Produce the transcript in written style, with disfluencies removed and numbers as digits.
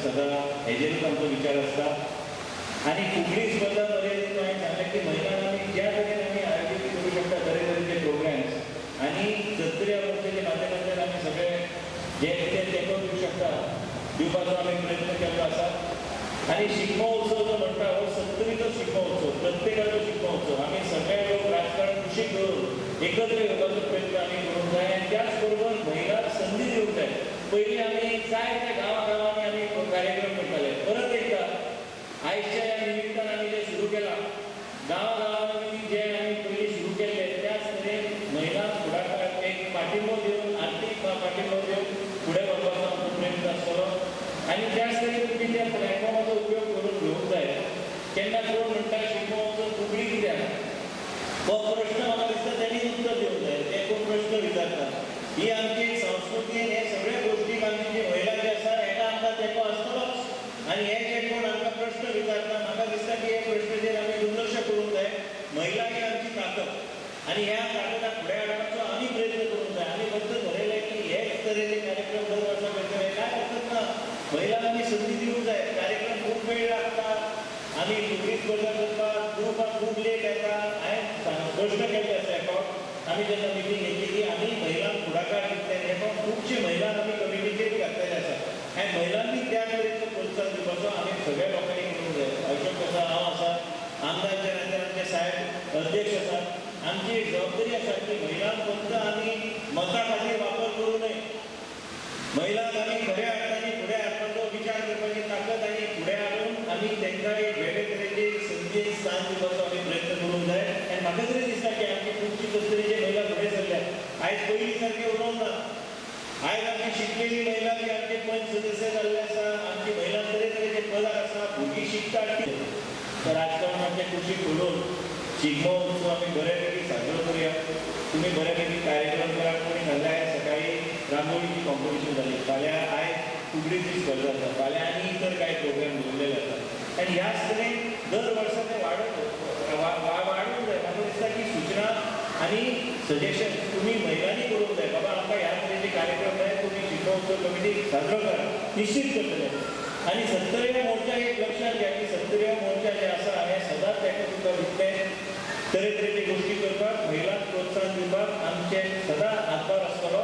सदां हेजेरूच आमचो विचार आसता. आनी फुगडी स्पर्धा मर्यादीत हांवें सांगलें की महिलांक आमी ज्या तरेन आमी आयोजीत करूं शकता तरेतरेचे प्रोग्राम्स आनी सत्तरी मोर्चाच्या माध्यमांतल्यान आमी सगळे जे कितें तेंको दिवंक शकता दिवपाचो आमी प्रयत्न केल्लो आसा. आनी शिगमो उत्सव जो म्हणटा हो सत्तरीचो शिगमो उत्सव, प्रत्येकाचो शिगमो उत्सव. आमी सगळे लोक राजकारण कुशीक दवरून एकत्र येवपाचो प्रयत्न आमी करूंक जाय आनी त्याच बरोबर महिलांक संदी दिवंक जाय. पयलीं आमी जायत्या गांवागांवांनी आमी कार्यक्रम करताले. परत एकदां आयच्या ह्या निमित्तान आमी जें सुरू केलां गांवागांवांनी जे आमी पयलीं सुरू केल्ले त्याच तरेन महिलांक फुडाकार एक पाठिंबो दिवन आर्थीक पाठिंबो दिवन फुडें व्हरपाचो आमचो प्रयत्न आसतलो. आनी त्याच तरेन तुमी त्या प्लॅटफॉर्माचो उपयोग करून घेवंक जाय. केन्ना कोण म्हणटा शिगमो उत्सव फुगडी कित्याक, हो प्रश्न म्हाका दिसता तेणी उत्तर दिवंक जाय. ते कोण प्रश्न विचारता ही आमची संस्कृती हे सगळ्या गोश्टीक आमची जी महिला जी आसा हेका आमकां तेंको आसतलोच. आनी हे जे कोण आमकां प्रश्न विचारता म्हाका दिसता की हे प्रश्नाचेर आमी दुर्लक्ष करूंक जाय. महिला ही आमची ताकद आनी ह्या ताकदाक फुडें हाडपाचो आमी प्रयत्न करूंक जाय. आमी फक्त थरयलें की हेच तरेचे कार्यक्रम दर वर्सा करतले कांय हरकत ना. महिलांक आमी संदी दिवंक जाय. कार्यक्रम खूब वेळ लागता, आमी फुगडी स्पर्धा करपाक ग्रुपाक खूब लेट येता. हांवें प्रश्न केल्ले आसा एका आमी जेन्ना मिटींग घेतली की आमी महिलांक फुडाकार दितले हे फावट खुबशे महिलांक आमी कमिटीचेर घातलेले आसा आनी महिलांनी त्या तरेचो प्रोत्साहन दिवपाचो आमी सगळ्या लोकांनी करूंक जाय. अशोक आसा, हांव आसा, आमदारच्या नात्यान आमचे साहेब अध्यक्ष आसात. आमची एक जबाबदारी आसा की महिलांक फक्त आमी मता खातीर वापर करूं नये. महिलांक आमी खऱ्या अर्थाने फुडें हाडपाचो विचार करपाची ताकद आनी फुडें हाडून आमी तांकां एक वेगळे तरेची संदी स्थान दिवपाचो आमी प्रयत्न करूंक जाय. आनी म्हाका तरी दिसता की आमची खुबशी सत्तरीची महिला फुडें सरल्या. आयज पयलीं सारकें उरोवंक ना. आयज आमची शिकलेली महिला जी आमचे पंच सदस्य जाल्ले आसा, आमची महिला तरेतरेचे पदार आसा, भुरगीं शिकतात. तर राजकारणाचे कुशीक उडोवन शिगमो उत्सव आमी बऱ्यापैकी साजरो करूया. तुमी बऱ्यापैकी कार्यक्रम करा. कोणी सांगलें आयज सकाळी रांगोळीची कॉम्पिटिशन जाली, फाल्यां आयज फुगडीची स्पर्धा आसा, फाल्यां आनी इतर कांय प्रोग्राम दवरलेले आसा. आनी ह्याच तरेन दर वर्सा ते वाडूंक जाय. म्हाका दिसता की सुचना आनी सजेशन तुमी महिलांनी करूंक जाय. बाबा आमकां ह्या तरेचे कार्यक्रम जाय, तुमी शिगमो उत्सव कमिटी साजरो करा, निश्चीत करतले. आनी सत्तरीय मोर्चा एक लक्षात घ्या की सत्तरीय मोर्चा जे आसा हे सदांच तेका तुमकां दितले तरेतरेचे गोश्टी करपाक महिलांक प्रोत्साहन दिवपाक आमचे सदां हातभार आसतलो.